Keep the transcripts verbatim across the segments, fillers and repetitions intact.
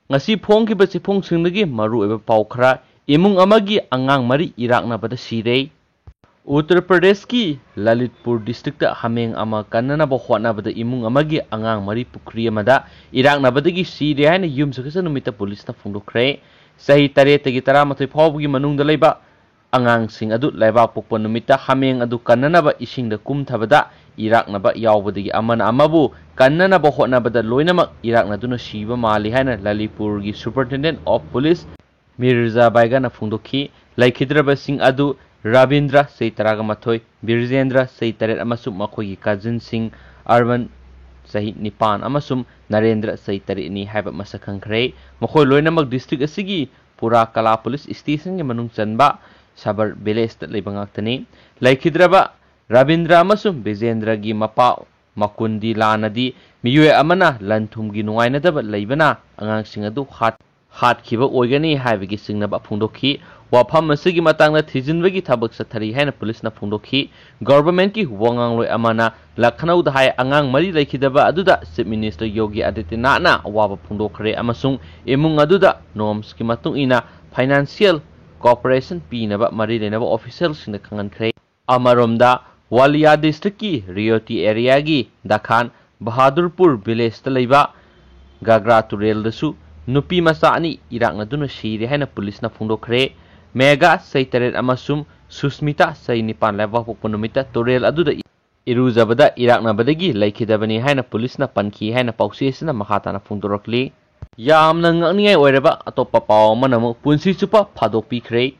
ꯉꯁꯤ ꯐꯣꯡꯈꯤꯕ ꯆꯦꯐꯣꯡꯁꯤꯡꯗꯒꯤ ꯃꯔꯨꯑꯣꯏꯕ ꯄꯥꯎ ꯈꯔ: ꯏꯃꯨꯡ ꯑꯃꯒꯤ ꯑꯉꯥꯡ ꯃꯔꯤ ꯏꯔꯥꯛꯅꯕꯗ ꯁꯤꯔꯦ꯫ ꯎꯠꯇꯔ ꯄ꯭ꯔꯗꯦꯁꯀꯤ ꯂꯂꯤꯠꯄꯨꯔ ꯗꯤꯁꯇ꯭ꯔꯤꯛꯇ ꯍꯥꯃꯦꯡ ꯑꯃ ꯀꯟꯅꯅꯕ ꯍꯣꯠꯅꯕꯗ ꯏꯃꯨꯡ ꯑꯃꯒꯤ ꯑꯉꯥꯡ ꯃꯔꯤ ꯄꯨꯈ꯭ꯔꯤ ꯑꯃꯗ ꯏꯔꯥꯛꯅꯕꯗꯒꯤ ꯁꯤꯔꯦ ꯍꯥꯏꯅ ꯌꯨꯝꯁꯥꯀꯩꯁꯥ ꯅꯨꯃꯤꯠꯇ ꯄꯨꯂꯤꯁꯅ ꯐꯣꯡꯗꯣꯛꯈ꯭ꯔꯦ꯫ ꯆꯍꯤ ꯇꯔꯦꯠꯇꯒꯤ ꯇꯔꯥꯃꯥꯊꯣꯏ ꯐꯥꯎꯕꯒꯤ ꯃꯅꯨꯡꯗ ꯂꯩꯕ ꯑꯉꯥꯡꯁꯤꯡ ꯑꯗꯨ ꯂꯩꯕꯥꯛꯄꯣꯛꯄ ꯅꯨꯃꯤꯠꯇ ꯍꯥꯃꯦꯡ ꯑꯗꯨ ꯀꯟꯅꯅꯕ ꯏꯁꯤꯡꯗ ꯀꯨꯝꯊꯕꯗ ꯏꯔꯥꯛꯅꯕ ꯌꯥꯎꯕꯗꯒꯤ ꯑꯃꯅ ꯑꯃꯕꯨ ꯀꯟꯅꯅꯕ ꯍꯣꯠꯅꯕꯗ ꯂꯣꯏꯅꯃꯛ ꯏꯔꯥꯛꯅꯗꯨꯅ ꯁꯤꯕ ꯃꯥꯜꯂꯤ ꯍꯥꯏꯅ ꯂꯂꯤꯠꯄꯨꯔꯒꯤ Superintendent of Police ꯃꯤꯔꯖꯥ ꯕꯥꯏꯒꯥꯅ ꯐꯣꯡꯗꯣꯛꯈꯤ꯫ ꯂꯩꯈꯤꯗ꯭ꯔꯕꯁꯤꯡ ꯑꯗꯨ ꯔꯕꯤꯟꯗ꯭ꯔ, ꯆꯍꯤ ꯇꯔꯥꯒ ꯃꯥꯊꯣꯏ, ꯕꯤꯔꯖꯦꯟꯗ꯭ꯔ, ꯆꯍꯤ ꯇꯔꯦꯠ, ꯑꯃꯁꯨꯡ ꯃꯈꯣꯏꯒꯤ ꯀꯖꯤꯟꯁꯤꯡ ꯑꯔꯕꯟ, ꯆꯍꯤ ꯅꯤꯄꯥꯟ, ꯑꯃꯁꯨꯡ ꯅꯔꯦꯟꯗ꯭ꯔ, ꯆꯍꯤ ꯇꯔꯦꯠꯅꯤ ꯍꯥꯏꯕ ꯃꯁꯛ ꯈꯪꯈ꯭ꯔꯦ꯫ ꯃꯈꯣꯏ ꯂꯣꯏꯅꯃꯛ ꯗꯤꯁꯇ꯭ꯔꯤꯛ ꯑꯁꯤꯒꯤ ꯄꯨꯔꯥ ꯀꯂꯥ ꯄꯨꯂꯤꯁ ꯁ꯭ꯇꯦꯁꯟꯒꯤ ꯃꯅꯨꯡ ꯆꯟꯕ ꯁꯕꯔ ꯚꯤꯂꯦꯖꯇ ꯂꯩꯕ ꯉꯥꯛꯇꯅꯤ꯫ ꯂꯩꯈꯤꯗ꯭ꯔꯕ ꯔꯕꯤꯟꯗ꯭ꯔ ꯑꯃꯁꯨꯡ ꯕꯤꯖꯦꯟꯗ꯭ꯔꯒꯤ ꯃꯄꯥ ꯃꯀꯨꯟꯗꯤ ꯂꯥꯟꯅꯗꯤ ꯃꯤꯑꯣꯏ ꯑꯃꯅ ꯂꯟ ꯊꯨꯝꯒꯤ ꯅꯨꯡꯉꯥꯏꯅꯗꯕ ꯂꯩꯕꯅ ꯑꯉꯥꯡꯁꯤꯡ ꯑꯗꯨ ꯍꯥꯠ-, ꯍꯥꯠꯈꯤꯕ ꯑꯣꯏꯒꯅꯤ ꯍꯥꯏꯕꯒꯤ ꯆꯤꯡꯅꯕ ꯐꯣꯡꯗꯣꯛꯈꯤ꯫ ꯋꯥꯐꯝ ꯑꯁꯤꯒꯤ ꯃꯇꯥꯡꯗ ꯊꯤꯖꯤꯟꯕꯒꯤ ꯊꯕꯛ ꯆꯠꯊꯔꯤ ꯍꯥꯏꯅ ꯄꯨꯂꯤꯁꯅ ꯐꯣꯡꯗꯣꯛꯈꯤ꯫ ꯒꯚꯔꯟꯃꯦꯟꯠꯀꯤ ꯋꯥꯉꯥꯡꯂꯣꯏ ꯑꯃꯅ ꯂꯈꯅꯧꯗ ꯍꯥꯏ, ꯑꯉꯥꯡ ꯃꯔꯤ ꯂꯩꯈꯤꯗꯕ ꯑꯗꯨꯗ ꯆꯤꯐ ꯃꯤꯅꯤꯁꯇꯔ ꯌꯣꯒꯤ ꯑꯥꯗꯤꯇ꯭ꯌꯅꯥꯊꯅ ꯑꯋꯥꯕ ꯐꯣꯡꯗꯣꯛꯈ꯭ꯔꯦ ꯑꯃꯁꯨꯡ ꯏꯃꯨꯡ ꯑꯗꯨꯗ ꯅꯣꯔꯝꯁꯀꯤ ꯃꯇꯨꯡ ꯏꯟꯅ ꯐꯥꯏꯅꯥꯟꯁꯤꯌꯦꯜ ꯀꯣꯑꯣꯄꯔꯦꯁꯟ ꯄꯤꯅꯕ ꯃꯔꯤ ꯂꯩꯅꯕ ꯑꯣꯐꯤꯁꯤꯌꯦꯜꯁꯤꯡꯗ ꯈꯪꯍꯟꯈ꯭ꯔꯦ꯫ ꯑꯃꯔꯣꯝꯗ, ꯋꯥꯂꯤꯌꯥ ꯗꯤꯁꯇ꯭ꯔꯤꯛꯀꯤ ꯔꯤꯌꯣꯇꯤ ꯑꯦꯔꯤꯌꯥꯒꯤ ꯗꯈꯥꯟ ꯕꯍꯥꯗꯨꯔꯄꯨꯔ ꯚꯤꯂꯦꯖꯇ ꯂꯩꯕ ꯒꯥꯒ꯭ꯔꯥ ꯇꯨꯔꯦꯜꯗꯁꯨ ꯅꯨꯄꯤ ꯃꯆꯥ ꯑꯅꯤ ꯏꯔꯥꯛꯅꯗꯨꯅ ꯁꯤꯔꯦ ꯍꯥꯏꯅ ꯄꯨꯂꯤꯁꯅ ꯐꯣꯡꯗꯣꯛꯈ꯭ꯔꯦ꯫ ꯃꯦꯒꯥ, ꯆꯍꯤ ꯇꯔꯦꯠ, ꯑꯃꯁꯨꯡ ꯁꯨꯁꯃꯤꯇꯥ, ꯆꯍꯤ ꯅꯤꯄꯥꯟ, ꯂꯩꯕꯥꯛꯄꯣꯛꯄ ꯅꯨꯃꯤꯠꯇ ꯇꯨꯔꯦꯜ ꯑꯗꯨꯗ ꯏꯔꯨꯖꯕꯗ ꯏꯔꯥꯛꯅꯕꯗꯒꯤ ꯂꯩꯈꯤꯗꯕꯅꯤ ꯍꯥꯏꯅ ꯄꯨꯂꯤꯁꯅ ꯄꯟꯈꯤ ꯍꯥꯏꯅ ꯄꯥꯎꯆꯦ ꯑꯁꯤꯅ ꯃꯈꯥ ꯇꯥꯅ ꯐꯣꯡꯗꯣꯔꯛꯂꯤ꯫ ꯌꯥꯝꯅ ꯉꯛꯅꯤꯡꯉꯥꯏ ꯑꯣꯏꯔꯕ ꯑꯇꯣꯞꯄ ꯄꯥꯎ ꯑꯃꯅ ꯑꯃꯨꯛ ꯄꯨꯟꯁꯤ ꯆꯨꯞꯄ ꯐꯥꯗꯣꯛꯄꯤꯈ꯭ꯔꯦ꯫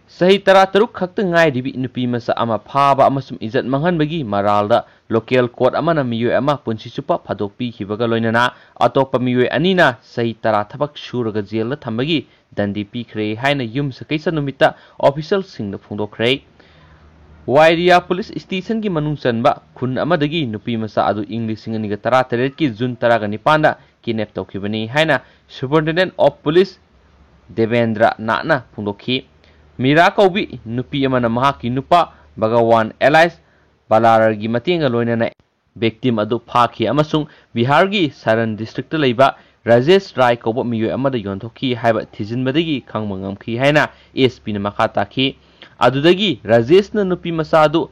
ꯆꯍꯤ ꯇꯔꯥꯇꯔꯨꯛ ꯈꯛꯇ ꯉꯥꯏꯔꯤꯕꯤ ꯅꯨꯄꯤ ꯃꯆꯥ ꯑꯃ ꯐꯥꯕ ꯑꯃꯁꯨꯡ ꯏꯖꯠ ꯃꯥꯡꯍꯟꯕꯒꯤ ꯃꯔꯥꯜꯗ ꯂꯣꯀꯦꯜ ꯀꯣꯔꯠ ꯑꯃꯅ ꯃꯤꯑꯣꯏ ꯑꯃ ꯄꯨꯟꯁꯤ ꯆꯨꯞꯄ ꯐꯥꯗꯣꯛꯄꯤꯈꯤꯕꯒ ꯂꯣꯏꯅꯅ ꯑꯇꯣꯞꯄ ꯃꯤꯑꯣꯏ ꯑꯅꯤꯅ ꯆꯍꯤ ꯇꯔꯥ ꯊꯕꯛ ꯁꯨꯔꯒ ꯖꯦꯜꯗ ꯊꯝꯕꯒꯤ ꯗꯟꯗꯤ ꯄꯤꯈ꯭ꯔꯦ ꯍꯥꯏꯅ ꯌꯨꯝꯁꯀꯩꯁ ꯅꯨꯃꯤꯠꯇ ꯑꯣꯐꯤꯁꯤꯌꯦꯜꯁꯤꯡꯅ ꯐꯣꯡꯗꯣꯛꯈ꯭ꯔꯦ꯫ ꯋꯥꯏꯔꯤꯌꯥ ꯄꯨꯂꯤꯁ ꯁ꯭ꯇꯦꯁꯟꯒꯤ ꯃꯅꯨꯡ ꯆꯟꯕ ꯈꯨꯟ ꯑꯃꯗꯒꯤ ꯅꯨꯄꯤ ꯃꯆꯥ ꯑꯗꯨ ꯏꯪ ꯂꯤꯁꯤꯡ ꯑꯅꯤꯒ ꯇꯔꯥꯇꯔꯦꯠꯀꯤ ꯖꯨꯟ ꯇꯔꯥꯒ ꯅꯤꯄꯥꯟꯗ ꯀꯤꯗꯅꯦꯞ ꯇꯧꯈꯤꯕꯅꯤ ꯍꯥꯏꯅ Superintendent of Police ꯗꯦꯕꯦꯟꯗ꯭ꯔ ꯅꯥꯊꯅ ꯐꯣꯡꯗꯣꯛꯈꯤ꯫ ꯃꯤꯔꯥ ꯀꯧꯕꯤ ꯅꯨꯄꯤ ꯑꯃꯅ ꯃꯍꯥꯛꯀꯤ ꯅꯨꯄꯥ ꯚꯒꯋꯥꯟ ꯑꯦꯂꯥꯏꯁ ꯕꯂꯥꯔꯒꯤ ꯃꯇꯦꯡꯒ ꯂꯣꯏꯅꯅ ꯚꯤꯛꯇꯤꯝ ꯑꯗꯨ ꯐꯥꯈꯤ ꯑꯃꯁꯨꯡ ꯕꯤꯍꯥꯔꯒꯤ ꯁꯥꯔꯟ ꯗꯤꯁꯇ꯭ꯔꯤꯛꯇ ꯂꯩꯕ ꯔꯥꯖꯦꯁ ꯔꯥꯏ ꯀꯧꯕ ꯃꯤꯑꯣꯏ ꯑꯃꯗ ꯌꯣꯟꯊꯣꯛꯈꯤ ꯍꯥꯏꯕ ꯊꯤꯖꯤꯟꯕꯗꯒꯤ ꯈꯪꯕ ꯉꯝꯈꯤ ꯍꯥꯏꯅ ꯑꯦꯁ ꯄꯤꯅ ꯃꯈꯥ ꯇꯥꯈꯤ꯫ ꯑꯗꯨꯗꯒꯤ ꯔꯥꯖꯦꯁꯅ ꯅꯨꯄꯤ ꯃꯆꯥ ꯑꯗꯨ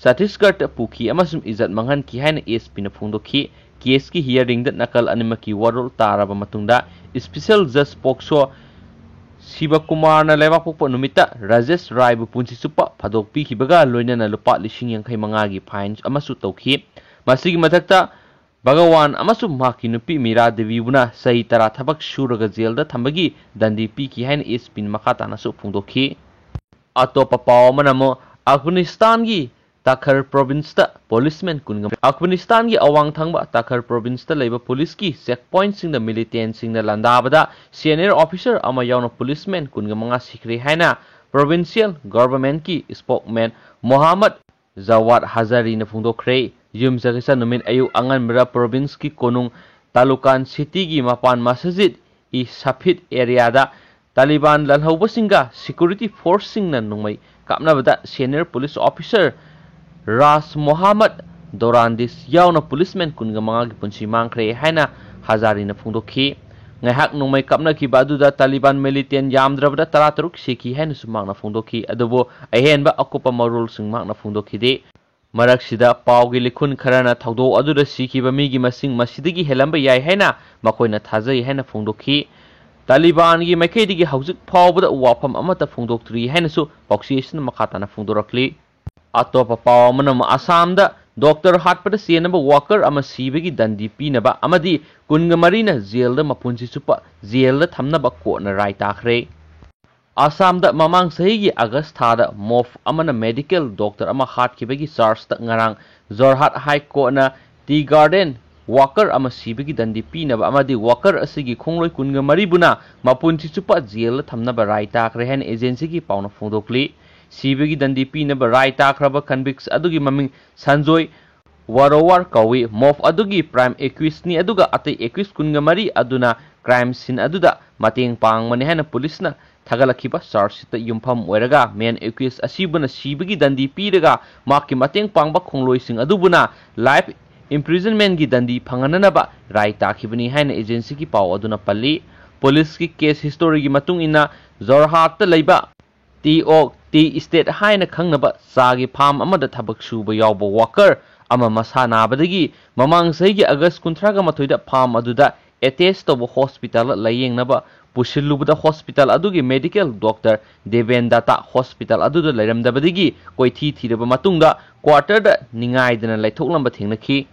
ꯆꯇꯤꯁꯒꯔꯗ ꯄꯨꯈꯤ ꯑꯃꯁꯨꯡ ꯏꯖꯠ ꯃꯥꯡꯍꯟꯈꯤ ꯍꯥꯏꯅ ꯑꯦꯁ ꯄꯤꯅ ꯐꯣꯡꯗꯣꯛꯈꯤ꯫ ꯀꯦꯁꯀꯤ ꯍꯤꯌꯥꯔꯤꯡꯗ ꯅꯥꯀꯜ ꯑꯅꯤꯃꯛꯀꯤ ꯋꯥꯔꯣꯜ ꯇꯥꯔꯕ ꯃꯇꯨꯡꯗ, ꯏꯁꯄꯤꯁꯦꯜ ꯖꯖ ꯄꯣꯛꯁꯣ ꯁꯤꯕꯀꯨꯃꯥꯔꯅ ꯂꯩꯕꯥꯛꯄꯣꯛꯄ ꯅꯨꯃꯤꯠꯇ ꯔꯥꯖꯦꯁ ꯔꯥꯏꯕꯨ ꯄꯨꯟꯁꯤ ꯆꯨꯞꯄ ꯐꯥꯗꯣꯛꯄꯤꯈꯤꯕꯒ ꯂꯣꯏꯅꯅ ꯂꯨꯄꯥ ꯂꯤꯁꯤꯡ ꯌꯥꯡꯈꯩ ꯃꯉꯥꯒꯤ ꯐꯥꯏꯟ ꯑꯃꯁꯨ ꯇꯧꯈꯤ꯫ ꯃꯁꯤꯒꯤ ꯃꯊꯛꯇ, ꯚꯒꯋꯥꯟ ꯑꯃꯁꯨꯡ ꯃꯍꯥꯛꯀꯤ ꯅꯨꯄꯤ ꯃꯤꯔꯥ ꯗꯦꯕꯤꯕꯨꯅ ꯆꯍꯤ ꯇꯔꯥ ꯊꯕꯛ ꯁꯨꯔꯒ ꯖꯦꯜꯗ ꯊꯝꯕꯒꯤ ꯗꯟꯗꯤ ꯄꯤꯈꯤ ꯍꯥꯏꯅ ꯑꯦꯁ ꯄꯤꯅ ꯃꯈꯥ ꯇꯥꯅꯁꯨ ꯐꯣꯡꯗꯣꯛꯈꯤ꯫ ꯑꯇꯣꯞꯄ ꯄꯥꯎ ꯑꯃꯅ ꯑꯃꯨꯛ ꯑꯐꯒꯥꯅꯤꯁꯇꯥꯟꯒꯤ ꯇꯥꯈꯔ ꯄ꯭ꯔꯣꯚꯤꯟꯁꯇ ꯄꯨꯂꯤꯁꯃꯦꯟ ꯀꯨꯟꯒ, ꯑꯐꯒꯥꯅꯤꯁꯇꯥꯟꯒꯤ ꯑꯋꯥꯡ ꯊꯪꯕ ꯇꯥꯈꯔ ꯄ꯭ꯔꯣꯚꯤꯟꯁꯇ ꯂꯩꯕ ꯄꯨꯂꯤꯁꯀꯤ ꯆꯦꯛ ꯄꯣꯏꯟꯠꯁꯤꯡꯗ ꯃꯤꯂꯤꯇꯦꯟꯠꯁꯤꯡꯅ ꯂꯥꯟꯗꯥꯕꯗ ꯁꯦꯅꯤꯌꯔ ꯑꯣꯐꯤꯁꯔ ꯑꯃ ꯌꯥꯎꯅ ꯄꯨꯂꯤꯁꯃꯦꯟ ꯀꯨꯟꯒ ꯃꯉꯥ ꯁꯤꯈ꯭ꯔꯦ ꯍꯥꯏꯅ ꯄ꯭ꯔꯣꯚꯤꯟꯁꯤꯌꯦꯜ ꯒꯚꯔꯟꯃꯦꯟꯠꯀꯤ ꯁ꯭ꯄꯣꯛꯃꯦꯟ ꯃꯣꯍꯥꯃꯗ ꯖꯋꯥꯗ ꯍꯖꯥꯔꯤꯅ ꯐꯣꯡꯗꯣꯛꯈ꯭ꯔꯦ꯫ ꯌꯨꯝꯁꯀꯩꯁ ꯅꯨꯃꯤꯠ ꯑꯌꯨꯛ ꯑꯉꯟꯕꯗ ꯄ꯭ꯔꯣꯚꯤꯟꯁꯀꯤ ꯀꯣꯅꯨꯡ ꯇꯥꯂꯨꯀꯥꯟ ꯁꯤꯇꯤꯒꯤ ꯃꯄꯥꯟ ꯃꯁꯖꯤꯗ ꯏ ꯁꯐꯤꯗ ꯑꯦꯔꯤꯌꯥꯗ ꯇꯥꯂꯤꯕꯥꯟ ꯂꯥꯜꯍꯧꯕꯁꯤꯡꯒ ꯁꯦꯀ꯭ꯌꯨꯔꯤꯇꯤ ꯐꯣꯔꯁꯁꯤꯡꯅ ꯅꯣꯡꯃꯩ ꯀꯥꯞꯅꯕꯗ ꯁꯦꯅꯤꯌꯔ ꯄꯨꯂꯤꯁ ꯑꯣꯐꯤꯁꯔ ꯔꯥꯖ ꯃꯣꯍꯥꯃꯗ ꯗꯣꯔꯥꯟꯗꯤꯁ ꯌꯥꯎꯅ ꯄꯨꯂꯤꯁꯃꯦꯟ ꯀꯨꯟꯒ ꯃꯉꯥꯒꯤ ꯄꯨꯟꯁꯤ ꯃꯥꯡꯈ꯭ꯔꯦ ꯍꯥꯏꯅ ꯍꯖꯥꯔꯤꯅ ꯐꯣꯡꯗꯣꯛꯈꯤ꯫ ꯉꯥꯏꯍꯥꯛ ꯅꯣꯡꯃꯩ ꯀꯥꯞꯅꯈꯤꯕ ꯑꯗꯨꯗ ꯇꯥꯂꯤꯕꯥꯟ ꯃꯤꯂꯤꯇꯦꯟ ꯌꯥꯝꯗ꯭ꯔꯕꯗ ꯇꯔꯥꯇꯔꯨꯛ ꯁꯤꯈꯤ ꯍꯥꯏꯅꯁꯨ ꯃꯍꯥꯛꯅ ꯐꯣꯡꯗꯣꯛꯈꯤ꯫ ꯑꯗꯨꯕꯨ ꯑꯍꯦꯟꯕ ꯑꯀꯨꯞꯄ ꯃꯔꯣꯜꯁꯤꯡ ꯃꯍꯥꯛꯅ ꯐꯣꯡꯗꯣꯛꯈꯤꯗꯦ꯫ ꯃꯔꯛꯁꯤꯗ, ꯄꯥꯎꯒꯤ ꯂꯤꯈꯨꯟ ꯈꯔꯅ ꯊꯧꯗꯣꯛ ꯑꯗꯨꯗ ꯁꯤꯈꯤꯕ ꯃꯤꯒꯤ ꯃꯁꯤꯡ ꯃꯁꯤꯗꯒꯤ ꯍꯦꯜꯂꯝꯕ ꯌꯥꯏ ꯍꯥꯏꯅ ꯃꯈꯣꯏꯅ ꯊꯥꯖꯩ ꯍꯥꯏꯅ ꯐꯣꯡꯗꯣꯛꯈꯤ꯫ ꯇꯥꯂꯤꯕꯥꯟꯒꯤ ꯃꯥꯏꯀꯩꯗꯒꯤ ꯍꯧꯖꯤꯛ ꯐꯥꯎꯕꯗ ꯋꯥꯐꯝ ꯑꯃꯠꯇ ꯐꯣꯡꯗꯣꯛꯇ꯭ꯔꯤ ꯍꯥꯏꯅꯁꯨ ꯄꯥꯎꯆꯦ ꯑꯁꯤꯅ ꯃꯈꯥ ꯇꯥꯅ ꯐꯣꯡꯗꯣꯔꯛꯂꯤ꯫ ꯑꯇꯣꯞꯄ ꯄꯥꯎ ꯑꯃꯅ ꯑꯃꯨꯛ ꯑꯁꯥꯝꯗ ꯗꯣꯛꯇꯔ ꯍꯥꯠꯄꯗ ꯆꯦꯟꯅꯕ ꯋꯥꯀꯔ ꯑꯃ ꯁꯤꯕꯒꯤ ꯗꯟꯗꯤ ꯄꯤꯅꯕ ꯑꯃꯗꯤ ꯀꯨꯟꯒ ꯃꯔꯤꯅ ꯖꯦꯜꯗ ꯃꯄꯨꯟꯁꯤ ꯆꯨꯞꯄ ꯖꯦꯜꯗ ꯊꯝꯅꯕ ꯀꯣꯔꯠꯅ ꯔꯥꯏ ꯇꯥꯈ꯭ꯔꯦ꯫ ꯑꯁꯥꯝꯗ ꯃꯃꯥꯡ ꯆꯍꯤꯒꯤ ꯑꯥꯒꯁ ꯊꯥꯗ ꯃꯣꯐ ꯑꯃꯅ ꯃꯦꯗꯤꯀꯦꯜ ꯗꯣꯛꯇꯔ ꯑꯃ ꯍꯥꯠꯈꯤꯕꯒꯤ ꯆꯥꯔꯖꯇ ꯉꯔꯥꯡ ꯖꯣꯔꯍꯥꯠ ꯍꯥꯏ ꯀꯣꯔꯠꯅ ꯇꯤ ꯒꯥꯔꯗꯦꯟ ꯋꯥꯀꯔ ꯑꯃ ꯁꯤꯕꯒꯤ ꯗꯟꯗꯤ ꯄꯤꯅꯕ ꯑꯃꯗꯤ ꯋꯥꯀꯔ ꯑꯁꯤꯒꯤ ꯈꯣꯡꯂꯣꯏ ꯀꯨꯟꯒ ꯃꯔꯤꯕꯨꯅ ꯃꯄꯨꯟꯁꯤ ꯆꯨꯞꯄ ꯖꯦꯜꯗ ꯊꯝꯅꯕ ꯔꯥꯏ ꯇꯥꯈ꯭ꯔꯦ ꯍꯥꯏꯅ ꯑꯦꯖꯦꯟꯁꯤꯒꯤ ꯄꯥꯎꯅ ꯐꯣꯡꯗꯣꯛꯂꯤ꯫ ꯁꯤꯕꯒꯤ ꯗꯟꯗꯤ ꯄꯤꯅꯕ ꯔꯥꯏ ꯇꯥꯈ꯭ꯔꯕ ꯀꯟꯚꯤꯛꯁ ꯑꯗꯨꯒꯤ ꯃꯃꯤꯡ ꯁꯟꯖꯣꯏ ꯋꯥꯔꯣꯋꯥꯔ ꯀꯧꯏ꯫ ꯃꯣꯐ ꯑꯗꯨꯒꯤ ꯄ꯭ꯔꯥꯏꯝ ꯑꯦꯀ꯭ꯌꯨꯁꯅꯤ, ꯑꯗꯨꯒ ꯑꯇꯩ ꯑꯦꯀ꯭ꯌꯨꯁ ꯀꯨꯟꯒ ꯃꯔꯤ ꯑꯗꯨꯅ ꯀ꯭ꯔꯥꯏꯝ ꯁꯤꯟ ꯑꯗꯨꯗ ꯃꯇꯦꯡ ꯄꯥꯡꯕꯅꯤ ꯍꯥꯏꯅ ꯄꯨꯂꯤꯁꯅ ꯊꯥꯒꯠꯂꯛꯈꯤꯕ ꯆꯥꯔꯖꯁꯤꯠꯇ ꯌꯨꯝꯐꯝ ꯑꯣꯏꯔꯒ, ꯃꯦꯟ ꯑꯦꯀ꯭ꯌꯨꯁ ꯑꯁꯤꯕꯨꯅ ꯁꯤꯕꯒꯤ ꯗꯟꯗꯤ ꯄꯤꯔꯒ ꯃꯍꯥꯛꯀꯤ ꯃꯇꯦꯡ ꯄꯥꯡꯕ ꯈꯣꯡꯂꯣꯏꯁꯤꯡ ꯑꯗꯨꯕꯨꯅ ꯂꯥꯏꯐ imprisonmentꯀꯤ ꯗꯟꯗꯤ ꯐꯪꯍꯟꯅꯅꯕ ꯔꯥꯏ ꯇꯥꯈꯤꯕꯅꯤ ꯍꯥꯏꯅ agencyꯒꯤ ꯄꯥꯎ ꯑꯗꯨꯅ ꯄꯜꯂꯤ꯫ Policeꯀꯤ case historyꯒꯤ ꯃꯇꯨꯡ ꯏꯟꯅ, ꯖꯣꯔꯍꯥꯠꯇ ꯂꯩꯕ ꯇꯤ ꯑꯣꯛ ꯇꯤ ꯏꯁꯇꯦꯠ ꯍꯥꯏꯅ ꯈꯪꯅꯕ ꯆꯥꯒꯤ farm ꯑꯃꯗ ꯊꯕꯛ ꯁꯨꯕ ꯌꯥꯎꯕ worker ꯑꯃ ꯃꯁꯥ ꯅꯥꯕꯗꯒꯤ ꯃꯃꯥꯡ ꯆꯍꯤꯒꯤ August ꯀꯨꯟꯊ꯭ꯔꯥꯒ ꯃꯥꯊꯣꯏꯗ farm ꯑꯗꯨꯗ attach ꯇꯧꯕ hospitalꯗ ꯂꯥꯌꯦꯡꯅꯕ ꯄꯨꯁꯤꯜꯂꯨꯕꯗ hospital ꯑꯗꯨꯒꯤ medical doctor Deben data hospital ꯑꯗꯨꯗ ꯂꯩꯔꯝꯗꯕꯗꯒꯤ ꯀꯣꯏꯊꯤ ꯊꯤꯔꯕ ꯃꯇꯨꯡꯗ quarterꯗ ꯅꯤꯡꯉꯥꯏꯗꯅ ꯂꯩꯊꯣꯛꯂꯝꯕ ꯊꯦꯡꯅꯈꯤ꯫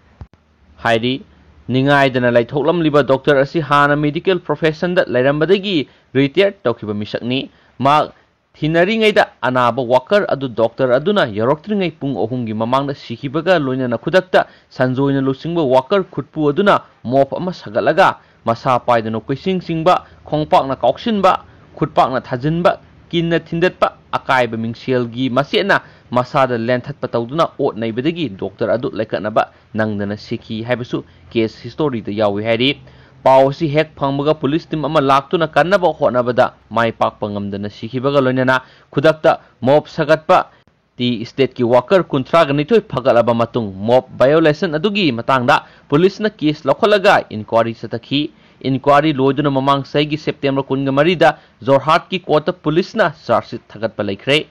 ꯍꯥꯏꯔꯤ, ꯅꯤꯡꯉꯥꯏꯗꯅ ꯂꯩꯊꯣꯛꯂꯝꯂꯤꯕ doctor ꯑꯁꯤ ꯍꯥꯟꯅ medical professionꯗ ꯂꯩꯔꯝꯕꯗꯒꯤ retire ꯇꯧꯈꯤꯕ ꯃꯤꯁꯛꯅꯤ꯫ ꯃꯍꯥꯛ ꯊꯤꯅꯔꯤꯉꯩꯗ ꯑꯅꯥꯕ worker ꯑꯗꯨ doctor ꯑꯗꯨꯅ ꯌꯧꯔꯛꯇ꯭ꯔꯤꯉꯩ ꯄꯨꯡ ꯑꯍꯨꯝꯒꯤ ꯃꯃꯥꯡꯗ ꯁꯤꯈꯤꯕꯒ ꯂꯣꯏꯅꯅ ꯈꯨꯗꯛꯇ ꯁꯟꯖꯣꯏꯅ ꯂꯨꯆꯤꯡꯕ worker ꯈꯨꯠꯄꯨ ꯑꯗꯨꯅ mop ꯑꯃ ꯁꯥꯒꯠꯂꯒ ꯃꯁꯥ ꯄꯥꯏꯗꯨꯅ ꯀꯣꯏꯆꯤꯡ ꯆꯤꯡꯕ, ꯈꯣꯡꯄꯥꯛꯅ ꯀꯥꯎꯁꯤꯟꯕ, ꯈꯨꯠꯄꯥꯛꯅ ꯊꯥꯖꯤꯟꯕ, ꯀꯤꯟꯅ ꯊꯤꯟꯗꯠꯄ, ꯑꯀꯥꯏꯕ ꯃꯤꯡꯁꯦꯜꯒꯤ ꯃꯆꯦꯠꯅ ꯃꯁꯥꯗ ꯂꯦꯟꯊꯠꯄ ꯇꯧꯗꯨꯅ ꯑꯣꯠ ꯅꯩꯕꯗꯒꯤ doctor ꯑꯗꯨ ꯂꯩꯈꯠꯅꯕ ꯅꯪꯗꯅ ꯁꯤꯈꯤ ꯍꯥꯏꯕꯁꯨ case historyꯗ ꯌꯥꯎꯏ ꯍꯥꯏꯔꯤ꯫ ꯄꯥꯎ ꯑꯁꯤ ꯍꯦꯛ ꯐꯪꯕꯒ police team ꯑꯃ ꯂꯥꯛꯇꯨꯅ ꯀꯟꯅꯕ ꯍꯣꯠꯅꯕꯗ ꯃꯥꯏ ꯄꯥꯛꯄ ꯉꯝꯗꯅ ꯁꯤꯈꯤꯕꯒ ꯂꯣꯏꯅꯅ ꯈꯨꯗꯛꯇ mop ꯁꯥꯒꯠꯄ ꯇꯤ ꯏꯁꯇꯦꯠꯀꯤ worker ꯀꯨꯟꯊ꯭ꯔꯥꯒ ꯅꯤꯊꯣꯏ ꯐꯒꯠꯂꯕ ꯃꯇꯨꯡ mop violation ꯑꯗꯨꯒꯤ ꯃꯇꯥꯡꯗ policeꯅ case ꯂꯧꯈꯠꯂꯒ inquiry ꯆꯠꯊꯈꯤ꯫ Inquiry ꯂꯣꯏꯗꯨꯅ ꯃꯃꯥꯡ ꯆꯍꯤꯒꯤ September ꯀꯨꯟꯒ ꯃꯔꯤꯗ ꯖꯣꯔꯍꯥꯠꯀꯤ courtꯇ policeꯅ charge sheet ꯊꯥꯒꯠꯄ ꯂꯩꯈ꯭ꯔꯦ꯫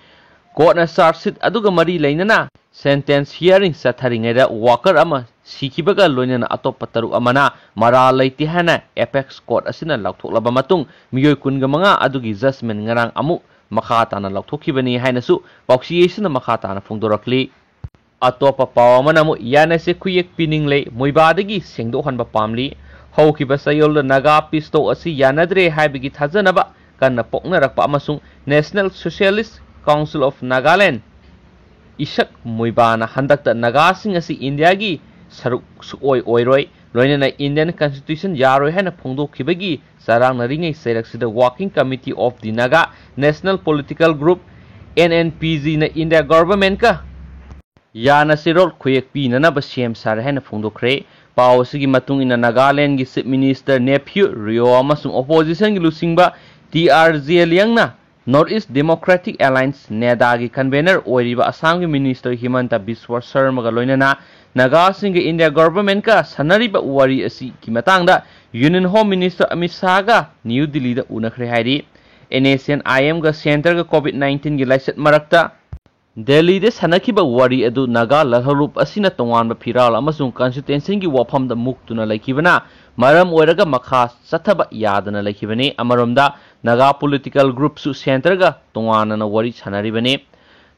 Courtꯅ charge sheet ꯑꯗꯨꯒ ꯃꯔꯤ ꯂꯩꯅꯅ sentence hearing ꯆꯠꯊꯔꯤꯉꯩꯗ worker ꯑꯃ ꯁꯤꯈꯤꯕꯒ ꯂꯣꯏꯅꯅ ꯑꯇꯣꯞꯄ ꯇꯔꯨꯛ ꯑꯃꯅ ꯃꯔꯥꯜ ꯂꯩꯇꯦ ꯍꯥꯏꯅ apex court ꯑꯁꯤꯅ ꯂꯥꯎꯊꯣꯛꯂꯕ ꯃꯇꯨꯡ ꯃꯤꯑꯣꯏ ꯀꯨꯟꯒ ꯃꯉꯥ ꯑꯗꯨꯒꯤ judgment ꯉꯔꯥꯡ ꯑꯃꯨꯛ ꯃꯈꯥ ꯇꯥꯅ ꯂꯥꯎꯊꯣꯛꯈꯤꯕꯅꯤ ꯍꯥꯏꯅꯁꯨ ꯄꯥꯎꯆꯦ ꯑꯁꯤꯅ ꯃꯈꯥ ꯇꯥꯅ ꯐꯣꯡꯗꯣꯔꯛꯂꯤ꯫ ꯑꯇꯣꯞꯄ ꯄꯥꯎ ꯑꯃꯅ ꯑꯃꯨꯛ ꯌꯥꯅꯁꯦ ꯈꯨꯌꯦꯛ ꯄꯤꯅꯤꯡꯂꯦ, ꯃꯣꯏꯕꯥꯗꯒꯤ ꯁꯦꯡꯗꯣꯛꯍꯟꯕ ꯄꯥꯝꯂꯤ꯫ ꯍꯧꯈꯤꯕ ꯆꯌꯣꯜꯗ ꯅꯥꯒꯥ peace talk ꯑꯁꯤ ꯌꯥꯅꯗ꯭ꯔꯦ ꯍꯥꯏꯕꯒꯤ ꯊꯥꯖꯅꯕ ꯀꯟꯅ ꯄꯣꯛꯅꯔꯛꯄ ꯑꯃꯁꯨꯡ National Socialist Council of Nagaland ꯏꯁꯛ ꯃꯣꯏꯕꯥꯅ ꯍꯟꯗꯛꯇ ꯅꯥꯒꯥꯁꯤꯡ ꯑꯁꯤ ꯏꯟꯗꯤꯌꯥꯒꯤ ꯁꯔꯨꯛ ꯁꯨꯛꯑꯣꯏ ꯑꯣꯏꯔꯣꯏ, ꯂꯣꯏꯅꯅ Indian Constitution ꯌꯥꯔꯣꯏ ꯍꯥꯏꯅ ꯐꯣꯡꯗꯣꯛꯈꯤꯕꯒꯤ ꯆꯔꯥꯡꯅꯔꯤꯉꯩ ꯆꯩꯔꯛꯁꯤꯗ Working Committee of the Naga National Political Group, N N P G, ꯅ ꯏꯟꯗꯤꯌꯥ governmentꯀ ꯌꯥꯅꯁꯦꯔꯣꯜ ꯈꯨꯌꯦꯛ ꯄꯤꯅꯅꯕ ꯁꯦꯝ ꯁꯥꯔꯦ ꯍꯥꯏꯅ ꯐꯣꯡꯗꯣꯛꯈ꯭ꯔꯦ꯫ ꯄꯥꯎ ꯑꯁꯤꯒꯤ ꯃꯇꯨꯡ ꯏꯟꯅ ꯅꯥꯒꯥꯂꯦꯟꯒꯤ Chief Minister Neiphiu Rio ꯑꯃꯁꯨꯡ oppositionꯒꯤ ꯂꯨꯆꯤꯡꯕ ꯇꯤ ꯑꯥꯔ ꯖꯦ ꯂꯤꯌꯪꯅ North East Democratic Alliance, NEDAꯒꯤ convener ꯑꯣꯏꯔꯤꯕ ꯑꯁꯥꯝꯒꯤ Minister ꯍꯤꯃꯟꯇ ꯕꯤꯁ꯭ꯋ ꯁꯔꯃꯒ ꯂꯣꯏꯅꯅ ꯅꯥꯒꯥꯁꯤꯡꯒ ꯏꯟꯗꯤꯌꯥ ꯒꯚꯔꯟꯃꯦꯟꯠꯀ ꯁꯥꯟꯅꯔꯤꯕ ꯋꯥꯔꯤ ꯑꯁꯤꯒꯤ ꯃꯇꯥꯡꯗ ꯌꯨꯅꯤꯌꯟ ꯍꯣꯝ ꯃꯤꯅꯤꯁꯇꯔ ꯑꯃꯤꯠ ꯁꯥꯍꯒ ꯅ꯭ꯌꯨ ꯗꯤꯜꯂꯤꯗ ꯎꯅꯈ꯭ꯔꯦ ꯍꯥꯏꯔꯤ꯫ ꯑꯦꯟ ꯑꯦꯁ ꯑꯦꯟ ꯑꯥꯏ ꯑꯦꯝꯒ ꯁꯦꯟꯇꯔꯒ ꯀꯣꯚꯤꯗ ꯅꯥꯏꯟꯇꯤꯟꯒꯤ ꯂꯥꯏꯆꯠ ꯃꯔꯛꯇ ꯗꯦꯜꯂꯤꯗ ꯁꯥꯟꯅꯈꯤꯕ ꯋꯥꯔꯤ ꯑꯗꯨ ꯅꯥꯒꯥ ꯂꯥꯜꯍꯧꯂꯨꯞ ꯑꯁꯤꯅ ꯇꯣꯉꯥꯟꯕ ꯐꯤꯔꯥꯜ ꯑꯃꯁꯨꯡ ꯀꯟꯁꯇꯤꯇ꯭ꯋꯦꯟꯁꯤꯒꯤ ꯋꯥꯐꯝꯗ ꯃꯨꯛꯇꯨꯅ ꯂꯩꯈꯤꯕꯅ ꯃꯔꯝ ꯑꯣꯏꯔꯒ ꯃꯈꯥ ꯆꯠꯊꯕ ꯌꯥꯗꯅ ꯂꯩꯈꯤꯕꯅꯤ꯫ ꯑꯃꯔꯣꯝꯗ ꯅꯥꯒꯥ ꯄꯣꯂꯤꯇꯤꯀꯦꯜ ꯒ꯭ꯔꯨꯞꯁꯨ ꯁꯦꯟꯇꯔꯒ ꯇꯣꯉꯥꯟꯅꯅ ꯋꯥꯔꯤ ꯁꯥꯟꯅꯔꯤꯕꯅꯤ꯫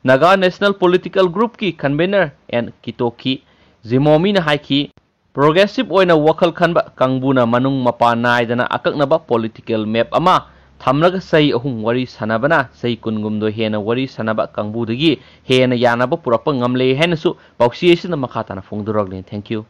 ꯅꯥꯒꯥ ꯅꯦꯁꯅꯦꯜ ꯄꯣꯂꯤꯇꯤꯀꯦꯜ ꯒ꯭ꯔꯨꯞꯀꯤ ꯀꯟꯚꯦꯅꯔ ꯑꯦꯟ ꯀꯤꯇꯣꯀꯤ ꯖꯤꯃꯣꯃꯤꯅ ꯍꯥꯏꯈꯤ, ꯄ꯭ꯔꯣꯒ꯭ꯔꯦꯁꯤꯚ ꯑꯣꯏꯅ ꯋꯥꯈꯜ ꯈꯟꯕ ꯀꯥꯡꯕꯨꯅ ꯃꯅꯨꯡ ꯃꯄꯥꯟ ꯅꯥꯏꯗꯅ ꯑꯀꯛꯅꯕ ꯄꯣꯂꯤꯇꯤꯀꯦꯜ ꯃꯦꯞ ꯑꯃ ꯊꯝꯂꯒ ꯆꯍꯤ ꯑꯍꯨꯝ ꯋꯥꯔꯤ ꯁꯥꯟꯅꯕꯅ ꯆꯍꯤ ꯀꯨꯟꯒꯨꯝꯗꯣ ꯍꯦꯟꯅ ꯋꯥꯔꯤ ꯁꯥꯟꯅꯕ ꯀꯥꯡꯕꯨꯗꯒꯤ ꯍꯦꯟꯅ ꯌꯥꯅꯕ ꯄꯨꯔꯛꯄ ꯉꯝꯂꯦ ꯍꯥꯏꯅꯁꯨ ꯄꯥꯎꯆꯦ ꯑꯁꯤꯅ ꯃꯈꯥ ꯇꯥꯅ ꯐꯣꯡꯗꯣꯔꯛꯂꯤ꯫ Thank you꯫